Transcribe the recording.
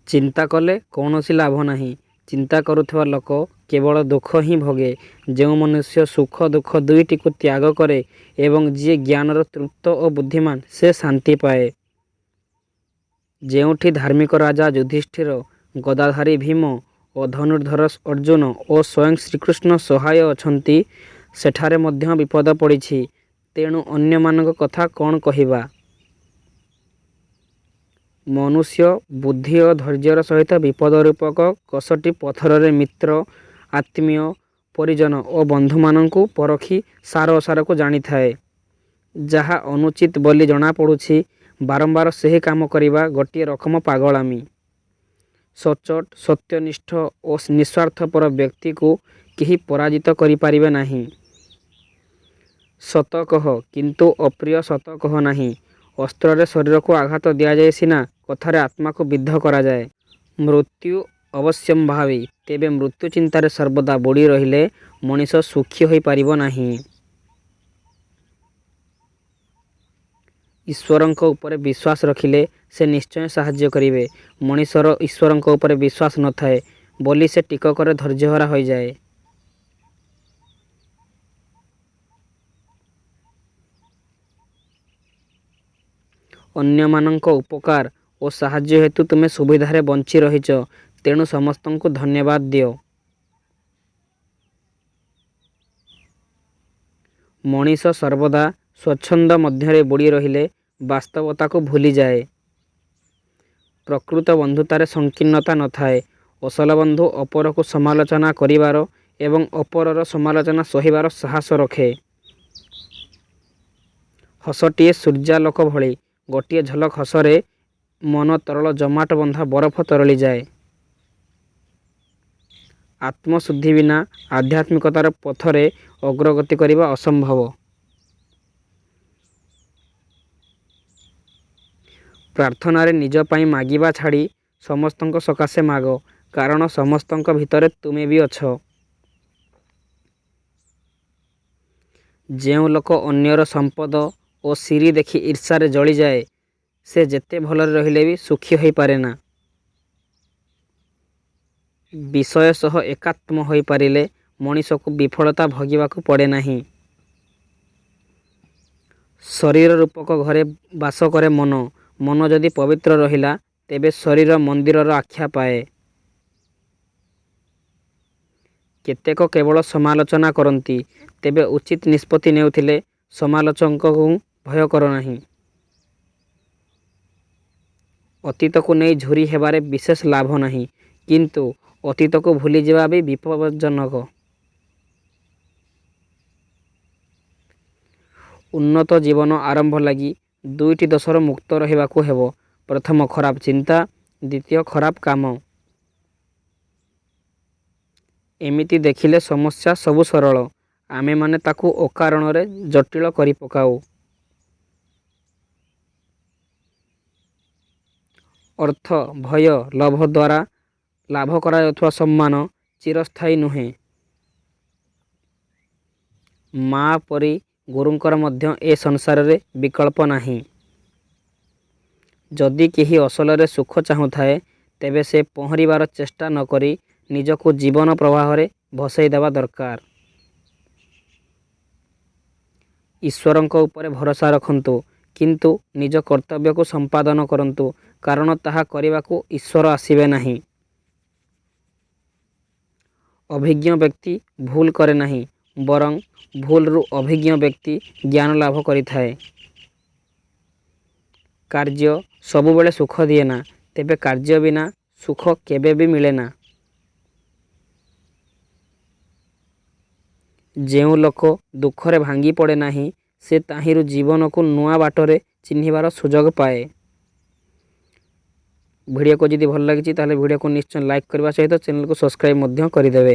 ଚିନ୍ତା କଲେ କୌଣସି ଲାଭ ନାହିଁ। ଚିନ୍ତା କରୁଥିବା ଲୋକ କେବଳ ଦୁଃଖ ହିଁ ଭୋଗେ। ଯେଉଁ ମନୁଷ୍ୟ ସୁଖ ଦୁଃଖ ଦୁଇଟିକୁ ତ୍ୟାଗ କରେ ଏବଂ ଯିଏ ଜ୍ଞାନରେ ତୃପ୍ତ ଓ ବୁଦ୍ଧିମାନ, ସେ ଶାନ୍ତି ପାଏ। ଯେଉଁଠି ଧାର୍ମିକ ରାଜା ଯୁଧିଷ୍ଠିର, ଗଦାଧାରୀ ଭୀମ ଓ ଧନୁର୍ଦ୍ଧର ଅର୍ଜୁନ ଓ ସ୍ୱୟଂ ଶ୍ରୀକୃଷ୍ଣ ସହାୟ ଅଛନ୍ତି, ସେଠାରେ ମଧ୍ୟ ବିପଦ ପଡ଼ିଛି, ତେଣୁ ଅନ୍ୟମାନଙ୍କ କଥା କ'ଣ କହିବା? ମନୁଷ୍ୟ ବୁଦ୍ଧି ଓ ଧୈର୍ଯ୍ୟର ସହିତ ବିପଦ ରୂପକ କଷଟି ପଥରରେ ମିତ୍ର, ଆତ୍ମୀୟ, ପରିଜନ ଓ ବନ୍ଧୁମାନଙ୍କୁ ପରଖି ସାର ଅସାରକୁ ଜାଣିଥାଏ। ଯାହା ଅନୁଚିତ ବୋଲି ଜଣାପଡ଼ୁଛି, ବାରମ୍ବାର ସେହି କାମ କରିବା ଗୋଟିଏ ରକମ ପାଗଳାମି। ସଚ୍ଚୋଟ, ସତ୍ୟନିଷ୍ଠ ଓ ନିଃସ୍ୱାର୍ଥପର ବ୍ୟକ୍ତିକୁ କେହି ପରାଜିତ କରିପାରିବେ ନାହିଁ। ସତ କହ, କିନ୍ତୁ ଅପ୍ରିୟ ସତ କହ ନାହିଁ। ଅସ୍ତ୍ରରେ ଶରୀରକୁ ଆଘାତ ଦିଆଯାଏ ସିନା, କଥାରେ ଆତ୍ମାକୁ ବିଦ୍ଧ କରାଯାଏ। ମୃତ୍ୟୁ ଅବଶ୍ୟମ୍ଭାବୀ। ତେବେ ମୃତ୍ୟୁ ଚିନ୍ତାରେ ସର୍ବଦା ବୁଡ଼ି ରହିଲେ ମଣିଷ ସୁଖୀ ହୋଇପାରିବ ନାହିଁ। ଈଶ୍ୱରଙ୍କ ଉପରେ ବିଶ୍ୱାସ ରଖିଲେ ସେ ନିଶ୍ଚୟ ସାହାଯ୍ୟ କରିବେ। ମଣିଷର ଈଶ୍ୱରଙ୍କ ଉପରେ ବିଶ୍ୱାସ ନ ଥାଏ ବୋଲି ସେ ଟିକକରେ ଧୈର୍ଯ୍ୟହରା ହୋଇଯାଏ। ଅନ୍ୟମାନଙ୍କ ଉପକାର ଓ ସାହାଯ୍ୟ ହେତୁ ତୁମେ ସୁବିଧାରେ ବଞ୍ଚି ରହିଛ, ତେଣୁ ସମସ୍ତଙ୍କୁ ଧନ୍ୟବାଦ ଦିଅ। ମଣିଷ ସର୍ବଦା ସ୍ୱଚ୍ଛନ୍ଦ ମଧ୍ୟରେ ବୁଡ଼ି ରହିଲେ ବାସ୍ତବତାକୁ ଭୁଲିଯାଏ। ପ୍ରକୃତ ବନ୍ଧୁତାରେ ସଂକୀର୍ଣ୍ଣତା ନ ଥାଏ। ଅସଲ ବନ୍ଧୁ ଅପରକୁ ସମାଲୋଚନା କରିବାର ଏବଂ ଅପରର ସମାଲୋଚନା ସହିବାର ସାହସ ରଖେ। ହସଟିଏ ସୂର୍ଯ୍ୟାଲୋକ ଭଳି। ଗୋଟିଏ ଝଲକ ହସରେ ମନ ତରଳ ଜମାଟ ବନ୍ଧା ବରଫ ତରଳିଯାଏ। ଆତ୍ମଶୁଦ୍ଧି ବିନା ଆଧ୍ୟାତ୍ମିକତାର ପଥରେ ଅଗ୍ରଗତି କରିବା ଅସମ୍ଭବ। ପ୍ରାର୍ଥନାରେ ନିଜ ପାଇଁ ମାଗିବା ଛାଡ଼ି ସମସ୍ତଙ୍କ ସକାଶେ ମାଗ, କାରଣ ସମସ୍ତଙ୍କ ଭିତରେ ତୁମେ ବି ଅଛ। ଯେଉଁ ଲୋକ ଅନ୍ୟର ସମ୍ପଦ ଓ ଶିରୀ ଦେଖି ଈର୍ଷାରେ ଜଳିଯାଏ, ସେ ଯେତେ ଭଲରେ ରହିଲେ ବି ସୁଖୀ ହୋଇପାରେନା। ବିଷୟ ସହ ଏକାତ୍ମ ହୋଇପାରିଲେ ମଣିଷକୁ ବିଫଳତା ଭୋଗିବାକୁ ପଡ଼େ ନାହିଁ। ଶରୀର ରୂପକ ଘରେ ବାସ କରେ ମନ। ମନ ଯଦି ପବିତ୍ର ରହିଲା, ତେବେ ଶରୀର ମନ୍ଦିରର ଆଖ୍ୟା ପାଏ। କେତେକ କେବଳ ସମାଲୋଚନା କରନ୍ତି। ତେବେ ଉଚିତ ନିଷ୍ପତ୍ତି ନେଉଥିଲେ ସମାଲୋଚକଙ୍କୁ ଭୟ କର ନାହିଁ। ଅତୀତକୁ ନେଇ ଝୁରି ହେବାରେ ବିଶେଷ ଲାଭ ନାହିଁ, କିନ୍ତୁ ଅତୀତକୁ ଭୁଲିଯିବା ବି ବିପଜ୍ଜନକ। ଉନ୍ନତ ଜୀବନ ଆରମ୍ଭ ଲାଗି ଦୁଇଟି ଦୋଷରୁ ମୁକ୍ତ ରହିବାକୁ ହେବ। ପ୍ରଥମ ଖରାପ ଚିନ୍ତା, ଦ୍ୱିତୀୟ ଖରାପ କାମ। ଏମିତି ଦେଖିଲେ ସମସ୍ୟା ସବୁ ସରଳ, ଆମେମାନେ ତାକୁ ଅକାରଣରେ ଜଟିଳ କରିପକାଉ। ଅର୍ଥ, ଭୟ, ଲୋଭ ଦ୍ୱାରା ଲାଭ କରାଯାଉଥିବା ସମ୍ମାନ ଚିରସ୍ଥାୟୀ ନୁହେଁ। ମା' ପରି ଗୁରୁଙ୍କର ମଧ୍ୟ ଏ ସଂସାରରେ ବିକଳ୍ପ ନାହିଁ। ଯଦି କେହି ଅସଲରେ ସୁଖ ଚାହୁଁଥାଏ, ତେବେ ସେ ପହଁରିବାର ଚେଷ୍ଟା ନ କରି ନିଜକୁ ଜୀବନ ପ୍ରବାହରେ ଭସେଇଦେବା ଦରକାର। ଈଶ୍ୱରଙ୍କ ଉପରେ ଭରସା ରଖନ୍ତୁ, କିନ୍ତୁ ନିଜ କର୍ତ୍ତବ୍ୟକୁ ସମ୍ପାଦନ କରନ୍ତୁ, କାରଣ ତାହା କରିବାକୁ ଈଶ୍ୱର ଆସିବେ ନାହିଁ। ଅଭିଜ୍ଞ ବ୍ୟକ୍ତି ଭୁଲ କରେ ନାହିଁ, ବରଂ ଭୁଲରୁ ଅଭିଜ୍ଞ ବ୍ୟକ୍ତି ଜ୍ଞାନ ଲାଭ କରିଥାଏ। କାର୍ଯ୍ୟ ସବୁବେଳେ ସୁଖ ଦିଏନା, ତେବେ କାର୍ଯ୍ୟ ବିନା ସୁଖ କେବେ ବି ମିଳେନା। ଯେଉଁ ଲୋକ ଦୁଃଖରେ ଭାଙ୍ଗିପଡ଼େ ନାହିଁ, ସେ ତହିଁରୁ ଜୀବନକୁ ନୂଆ ବାଟରେ ଚିହ୍ନିବାର ସୁଯୋଗ ପାଏ। ଭିଡ଼ିଓକୁ ଯଦି ଭଲ ଲାଗିଛି, ତାହେଲେ ଭିଡ଼ିଓକୁ ନିଶ୍ଚୟ ଲାଇକ୍ କରିବା ସହିତ ଚ୍ୟାନେଲକୁ ସବସ୍କ୍ରାଇବ୍ ମଧ୍ୟ କରିଦେବେ।